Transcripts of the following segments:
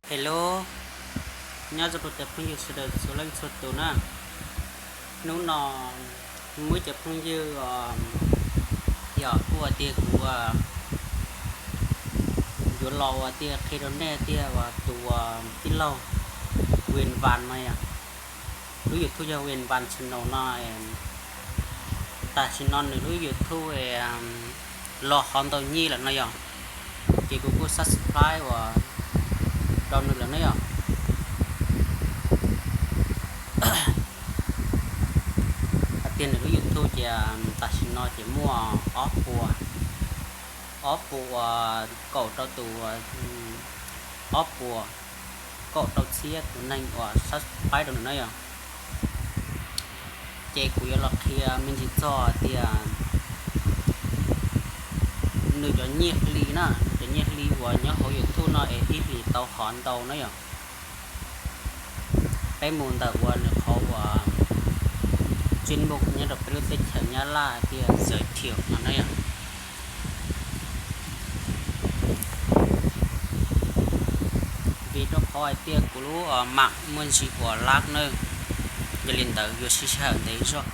Hello, nyob zoo rau cov phooj ywg sawv daws txhua leej txhua tus na. Hnub no muaj ib cov phooj ywg yog kuj tias kuv yuav los ua tias qhia rau nej tiag uas tus tij laug Hwin Van no yog, lub YouTube yog Hwin Van Channel no. Tam sim no nws lub YouTube los qhov ntau nyiaj lawm no yog, ces kuv kuj subscribe uas rau nws lawm no yog. Hais tias nws lub YouTube ces tam sim no ces muaj ob puas, ob puas uas kaum rau tus, ob puas kaum rau txhiab tus neeg uas subscribe rau nws na yog. Ces kuv yuav los qhia me ntsis txog tias nws cov nyiaj hli na, nws cov nyiaj hli uas nyob hauv YouTube no es ib hlis tau qhov ntau na yog. Peb mus ntawm uas nws qhov uas chuyên mục nyob rau peb lub teb chaws Nyab Laj tias giới thiệu no na yog. Vim rau qhov hais tias kuv lub mạng muaj ntsis ua lag na, yog li ntawd yuav sij hawm ntev zog.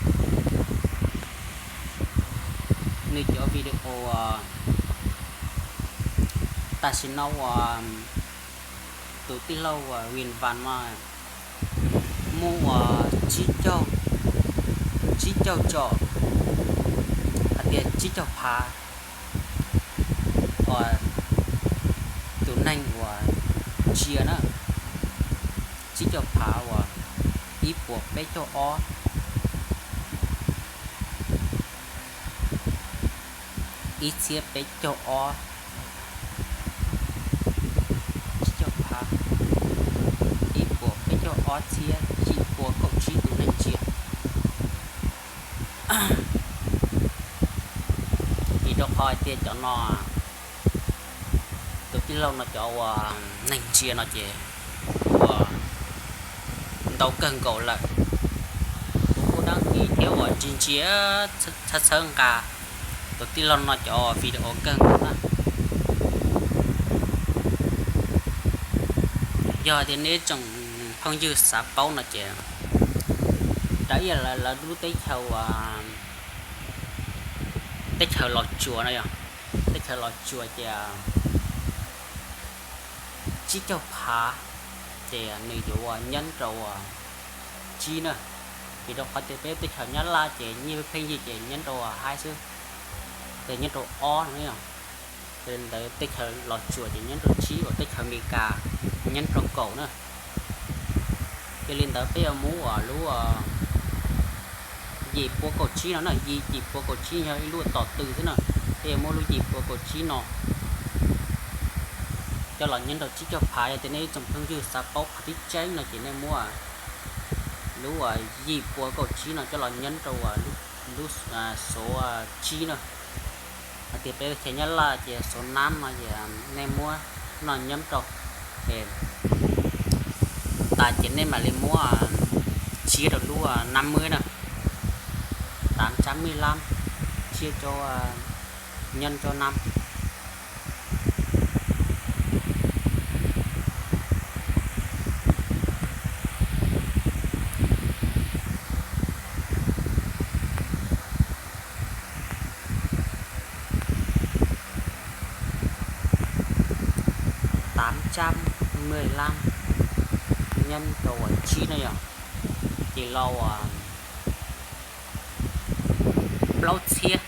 Nws cov video tam sim no uas tus tij laug uas Hwin Van no muaj uas tsib caug, tsib caug tsom, hais tias tsib caug phav uas tus neeg uas ntsia na, tsib caug phav uas ib puas peb caug ob, ib txhiab peb caug ob, tsib caug phav, ib puas peb caug ob txhiab yim pua kaum tsib tus neeg ntsia. Vim rau qhov hais tias cov no, tus tij laug no cov uas neeg ntsia no ces ua ntau kawg nkaus lawm. Kuv kuj đăng ký thiab uas ntsia ntsia txhawb txhawb nqa tus tij laug no cov video kawg nkaus na. Yog tias nej tsoom phooj ywg xav paub no ces raws ib yam lawv lub teb chaws, teb chaws Los Tsuas no yog, teb chaws Los Tsuas ces tsib caug phav ces nws yuav ua nyeeb rau tsib na. Vim rau qhov tias peb teb chaws Nyab Laj ces nyiaj pheej yig ces nyeeb rau haib xwb, ces nyeeb rau ob no yog. Ces ntawd teb chaws Los Tsuas ces nyeeb rau tsib, uas teb chaws Amelikas nyeeb rau kaum na. Yog li ntawd peb yuav muab uas lub yim pua kaum tsib no na, yim, yim pua kaum tsib yog ib lub tom tw xwb na, peb yuav muab lub yim pua kaum tsib no coj los nyeeb rau tsib caug phav. Yog tias nej ib tsoom phooj ywg xav paub qhov tseeb tseeb no ces nej muab lub yim pua kaum tsib no coj los nyeeb rau lub số tsib na. Hais tias peb teb chaws Nyab Laj ces số năm no ces nej muab no nyeeb rau, tas ces nej mam li muab tsiab rau lub năm mươi na, tám trăm mười lăm chia cho, nhân cho năm. Tám trăm mười lăm nhân cho tsib no yog, ces los plaub txhiab,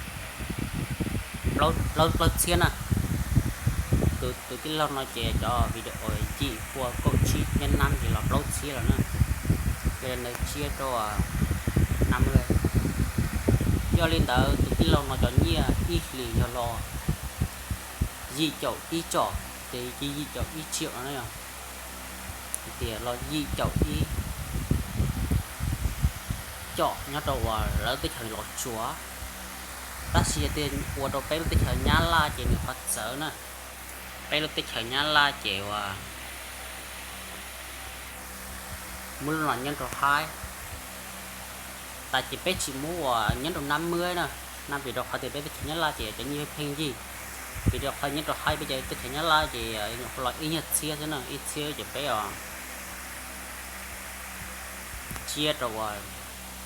plaub, plaub txhiab na. Tus tij laug no ces cov video yim pua kaum tsib nyob nab ces los plaub txhiab lawm na, ces lawv tsiab rau năm mươi. Yog li ntawd tus tij laug no cov nyiaj ib hlis yog los yim caum ib tsom, ces yim caum ib triệu no na yog, tias los yim caum ib tsom nyob rau uas lawv teb chaws Los Tsuas. Tab sis yog tias ua rau peb lub teb chaws Nyab Laj ces nws qhov txawv na, peb lub teb chaws Nyab Laj ces uas muab lub no nyeeb rau haib, tas ces peb tsis muab uas nyeeb rau năm mươi na, năm mươi rau qhov tias peb teb chaws Nyab Laj ces cov nyiaj pheej yig, Vim rau qhov nyob rau hauv peb cov teb chaws Nyab Laj ces los ib nyuag txhiab xwb na, ib txhiab ces peb os tsiab rau uas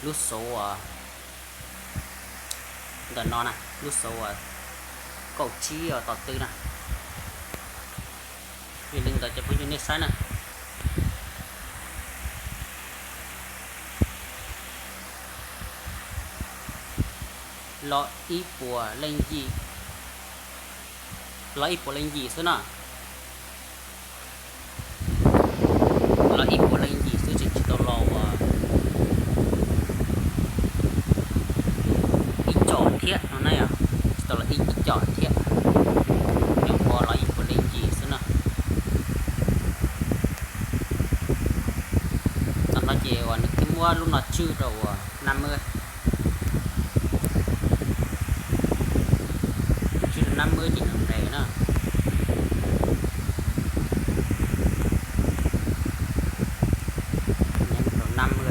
lub xov uas ntawm no na, lub xov uas kaum tsib uas tom tw na. Yog li ntawd cov phooj ywg nej saib na, los ib puas leej yim, los ib puas leej yim xwb na. Los ib puas leej yim xwb tseem tsis tau los uas ib com thiab no na yom, tsis tau los ib, ib com thiab, nyuam qhuav los ib puas leej yim xwb na. Tam no ces uas nws twb muab lub no tswj rau uas nab mab, tswj rau nab mab ces nws nqes na. Nab mab,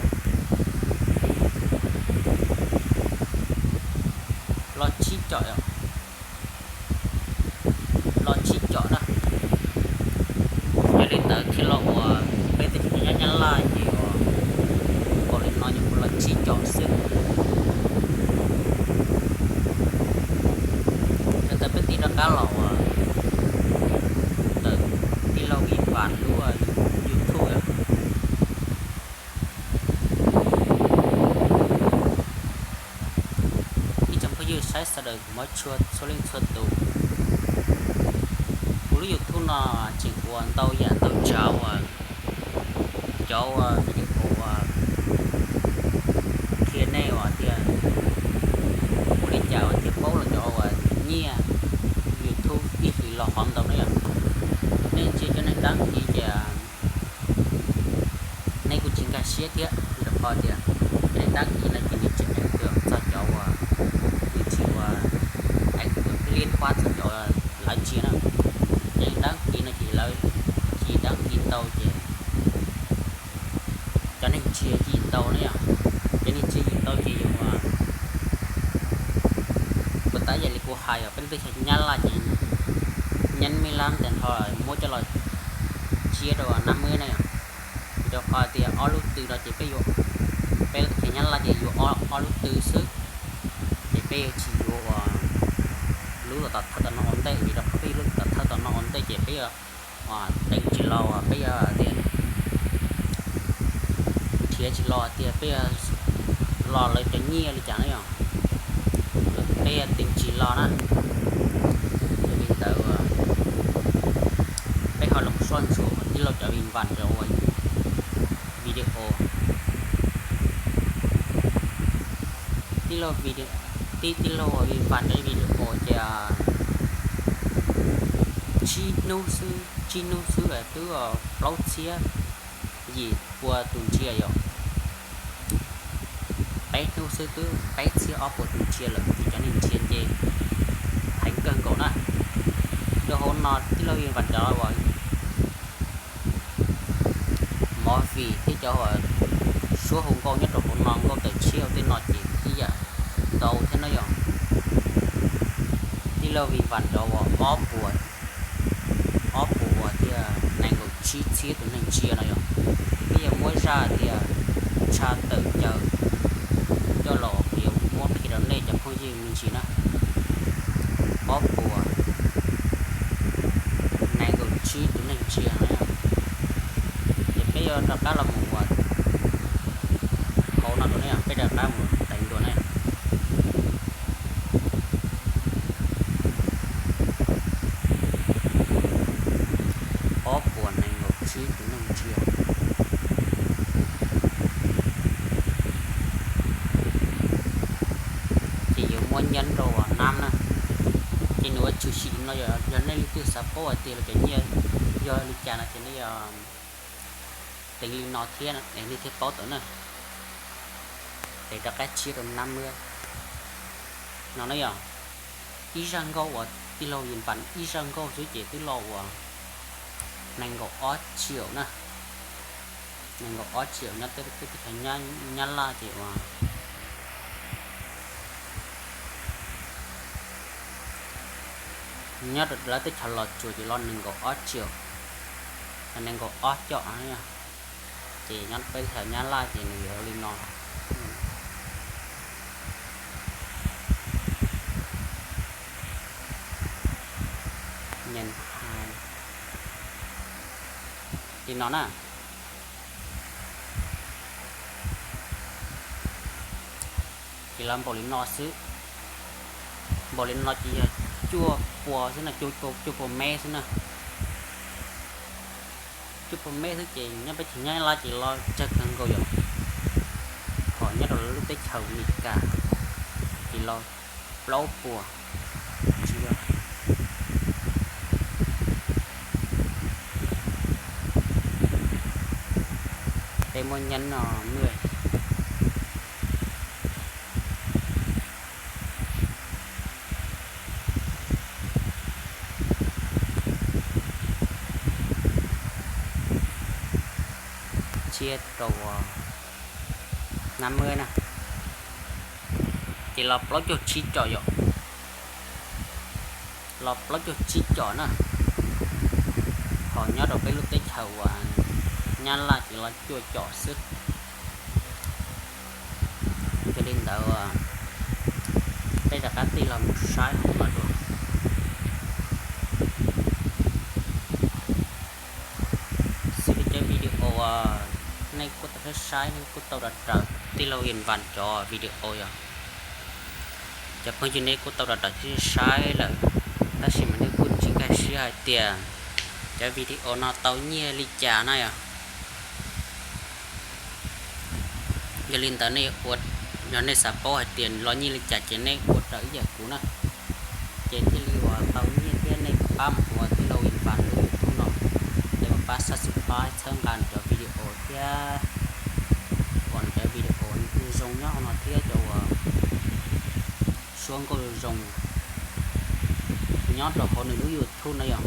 los tsib com, los tsib com na. Yog li ntawd thiaj los uas peb teb chaws Nyab Laj ces uas npaum li no nyuam qhuav los tsib com xwb. Yog ntawd peb tig rov qab los uas ntawm tij laug Vim Vam lub YouTube. Ib tsoom phooj ywg saib sawv daws kuv hmov tshua txhua leej txhua tus, kuv lub YouTube no tseem ua ntau yam ntau tsav uas cov uas video uas qhia nej uas tias ua li cas uas thiaj paub los cov uas nyiaj YouTube ib hlis los qhov ntau na yom. Nej ntsia cov neeg dab kis ces nej kuj tsis nkag siab thiab, rau qhov tias cov neeg dab kis no ces nws tsis ev txog cov uas, nws tsis ua ev liab pab txog cov lawv tsia na. Cov neeg dab kis no ces lawv tsis dab kis ntau ces cov neeg tsia yim ntau na yom. Cov neeg tsia yim ntau ces yus ua, puas tab yam li kuv hais os, peb lub teb chaws Nyab Laj ces nyab mib lab ntawd nrho muab coj los tsiab rau nab mab na yom. Vim rau qhov tias ob lub tw no ces peb yuav, peb lub teb chaws Nyab Laj ces yuav ob lub tw xwb, ces peb yuav tsis yuav uas lub tom thawj tom no ua ntej, vim rau qhov peb yuav lub tom thawj tom no ua ntej ces peb yuav teev tsis los uas peb yuav tias nrhiav tsis los tias peb yuav los lawv cov nyiaj li cas na yom. Peb yuav teev tsis los na. Yog li ntawd peb ho los soj ntsuam tij laug cov Vim Vam cov ua video. Tij laug, tij, tij laug Vim Vam cov video ces tsib hnub xwb, tsib hnub xwb twb plaub txhiab yim pua tus ntsia yom. Peb hnub xwb twb peb txhiab ob puas tus ntsia lawm, ces cov neeg ntsia ces heev kawg nkaus na. Rau hauv no tij laug Vim Vam cov uas movie thiab cov uas suab hu nkauj nyob rau hauv no, nkauj tawm tshiab tej no ces ib yam ntau thiab na yom. Tij laug Vim Vam cov uas ob puas, ob puas uas thiaj nees nkaum tsib txhiab tus neeg ntsia no yom. Ces peb yuav muab zaj tias ntsha tawm caw coj los kuv yuav muab qhia rau nej cov phooj ywg me ntsis na. Ob puas nees nkaum tsib tus neeg ntsia no, ces peb yuav rov qab los mus ua hauv no dua ne, peb rov qab mus teev dua ne. Ob puas nees nkaum tsib tus neeg ntsia. Ces yuav muab nyab rau uas nab na. Ces nws ua tshwm sim no, yog nej leej twg xav paub hais tias lawv cov nyiaj yog li cas no ces nej teev li no thiab es nej thiaj paub tau na. Teev rov qab tshiab rau nab mab no na yom. Ib zaj nkauj uas tij laug Vim Vam ib zaj nkauj xwb ces twb los uas nees nkaum ob triệu na. Nees nkaum ob triệu nyob teb chaws Nyab Laj ces uas Nyob rau lawv teb chaws Los Tsuas ces los nees nkaum ob triệu, nees nkaum ob triệu no. Ces nyob peb teb chaws Nyab Laj ces nws yuav li no. Li no na. Ces los npaum li no xwb. Npaum li no ces yog cuaj pua xwb na, cuaj pua meb xwb na. Cuaj pua meb xwb ces nyob peb teb chaws Nyab Laj ces los tsawg kawg nkaus yom. Ho nyob rau lub teb chaws Amelikas ces los plaub pua. Peb muab nyeem no, tshiab rau, na, na, ces los plaub caug tsib com yom. Los plaub caug tsib com na. Ho nyob rau peb lub teb chaws uas Nyab Laj ces los cuaj com xwb. Yog li ntawd peb rov qab tig los mus saib hauv no dua. Xws li cov video uas nej kuj tau saib, nej kuj tau raws raws tij laug Yin Vas cov video yom. Cov phooj ywg nej kuj tau raws raws thiab saib lawm, tab sis mas nej kuj tsis nkag siab hais tias cov video no tau nyiaj li cas na yom. Yog li ntawd nej ua, yog nej xav paub hais tias los nyiaj li cas ces nej ua raws ib yam kuv na, ces thiaj li uas tau nyiaj thiab. Nej pab mus ua tij laug Yin Vas lub YouTube no, es ua pab subscribe txhawb nqa nws cov video thiab, kom nws cov video zoo nyob hauv no thiab cov uas suab nkauj zoo nyob rau hauv nws lub YouTube no yom.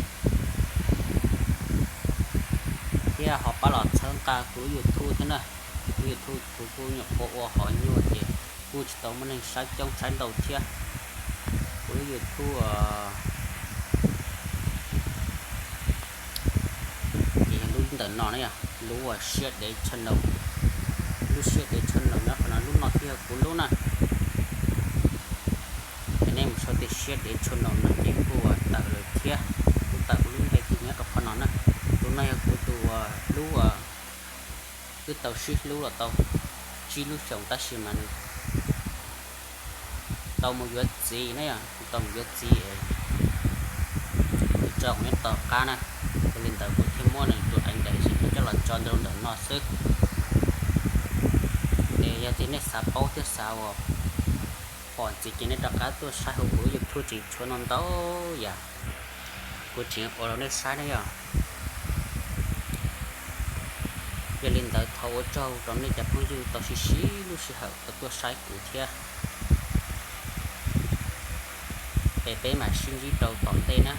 Thiab ho pab los txhawb nqa kuv lub YouTube thiab na. Kuv lub YouTube kuv kuj nyuam qhuav ua hov nyuaj ces kuj tsis tau muaj neeg saib coob saib ntau thiab. Kuv lub YouTube ces yog lub ntawm no na yom, lub uas Siab Dev Channel. Lub Siab Dev Channel nyob qhov no, lub no thiaj yog kuv lub na. Ces nej mus sau tias Siab Dev Channel no ces kuj tawm lawm thiab. Kuv tawm kuv lub npe ces nyob rau qhov no na. Tus no yog kuv tus, lub, wb tau sib hlub los tau tsib lub xyoos tab sis mas nws tau mus yuav txiv na yom, tau mus yuav txiv es nws tso kuv nyob tom qab na. Yog li ntawd kuv thiaj muab nws tus ID ces kuv coj los tso rau ntawm no xwb. Es yog tias nej xav paub thiab xav uas pom ntxiv ces nej rov qab tuaj saib hauv kuv lub YouTube tseem tshuav no ntau yam kuv tseem ua rau nej saib na yom. Yog li ntawd thov ua tsaug rau nej cov phooj ywg tau siv siv lub sij hawm tau tuaj saib kuv thiab. Es peb mam sib ntsib rau tom ntej na.